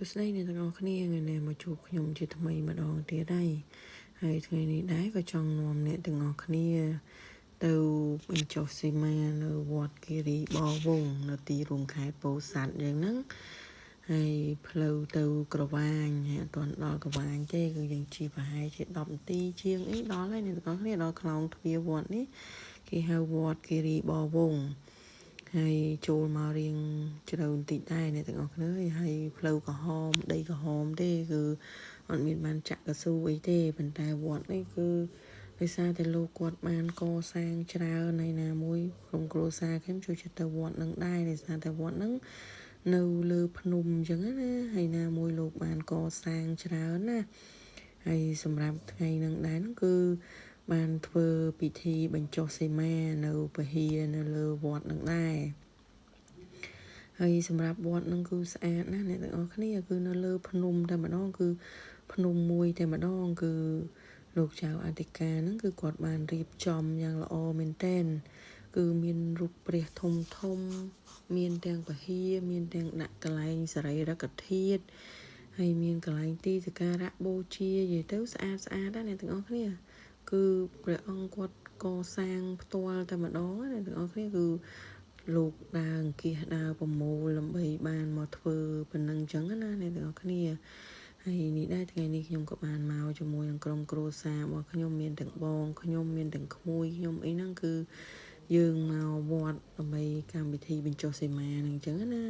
សួស្តីអ្នកទាំងអស់គ្នាថ្ងៃនេះមកជួបខ្ញុំជាថ្មីម្ដងទៀតហើយហើយថ្ងៃនេះដែរក៏ចង់នាំអ្នកទាំងអស់គ្នាទៅបញ្ចុះសីមានៅវត្តគិរីបវង្សនៅទីរួមខេត្តពោធិ៍សាត់យ៉ាងហ្នឹងហើយផ្លូវទៅក្រវាញហើយអត់ទាន់ដល់ក្រវាញទេគឺយើងជិះប្រហែលជា10នាទីជាងអីដល់ហើយអ្នកទាំងអស់គ្នាដល់ខ្លោងទ្វារវត្តនេះគេហៅវត្តគិរីបវង្សហើយចូលមករៀងជ្រៅបន្តិចដែរអ្នកទាំងអស់គ្នាហើយផ្លូវក្រហមដីក្រហមទេគឺអត់មានបានចាក់កស៊ូអីទេប៉ុន្តែវត្តនេះគឺដោយសារតែលោកគាត់បានកសាងច្រើនហើយណាមួយក្រុមគ្រួសារខ្ញុំចូលចិត្តទៅវត្តនឹងដែរដោយសារតែវត្តនឹងនៅលើភ្នំអញ្ចឹងណាហើយណាមួយលោកបានកសាងច្រើនណាហើយសម្រាប់ថ្ងៃនឹងដែរហ្នឹងគឺបានធ្វើពិធីបញ្ចុះសីមានៅពហិយនៅលើវត្តនឹងដែរហើយសម្រាប់វត្តនឹងគឺស្អាតណាស់អ្នកទាំងអស់គ្នាគឺនៅលើភ្នំតែម្ដងគឺភ្នំមួយតែម្ដងគឺលោកចៅអធិការហ្នឹងគឺគាត់បានរៀបចំយ៉ាងល្អមែនទែនគឺមានរូបព្រះធំធំមានទាំងពហិយមានទាំងដាក់កន្លែងសរីរកធាតុហើយមានកន្លែងទីសក្ការៈបូជានិយាយទៅស្អាតស្អាតណាស់អ្នកទាំងអស់គ្នាគឺព្រះអង្គគាត់កសាងផ្ទាល់តែម្ដងណាអ្នកទាំងអស់គ្នាគឺលោកដើរអង្គាសដើរប្រមូលដើម្បីបានមកធ្វើប៉ុណ្ណឹងចឹងណាអ្នកទាំងអស់គ្នាហើយនេះដែរថ្ងៃនេះខ្ញុំក៏បានមកជាមួយនឹងក្រុមគ្រួសាររបស់ខ្ញុំមានទាំងបងខ្ញុំមានទាំងក្មួយខ្ញុំអីហ្នឹងគឺយើងមកវត្តដើម្បីកម្មវិធីបញ្ចុះសីមាហ្នឹងចឹងណា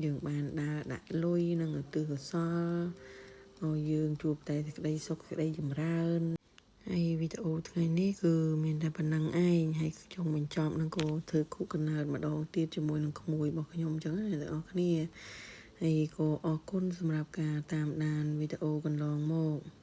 យើងបានដើរដាក់លុយនិងឧទ្ទិសកុសលឲ្យយើងជួបតែសេចក្តីសុខសេចក្តីចម្រើនហើយវីដេអូថ្ងៃនេះគឺមានតែប៉ុណ្្នឹងឯងហើយចុងបញ្ចប់នឹងក៏ធ្វើខុកណើតម្ដងទៀតជាមួយនឹងក្មួយរបស់ខ្ញុំចឹងណាអ្នកទាំងអស់គ្នាហើយក៏អរគុណសម្រាប់ការតាមដានវីដេអូកន្លងមក។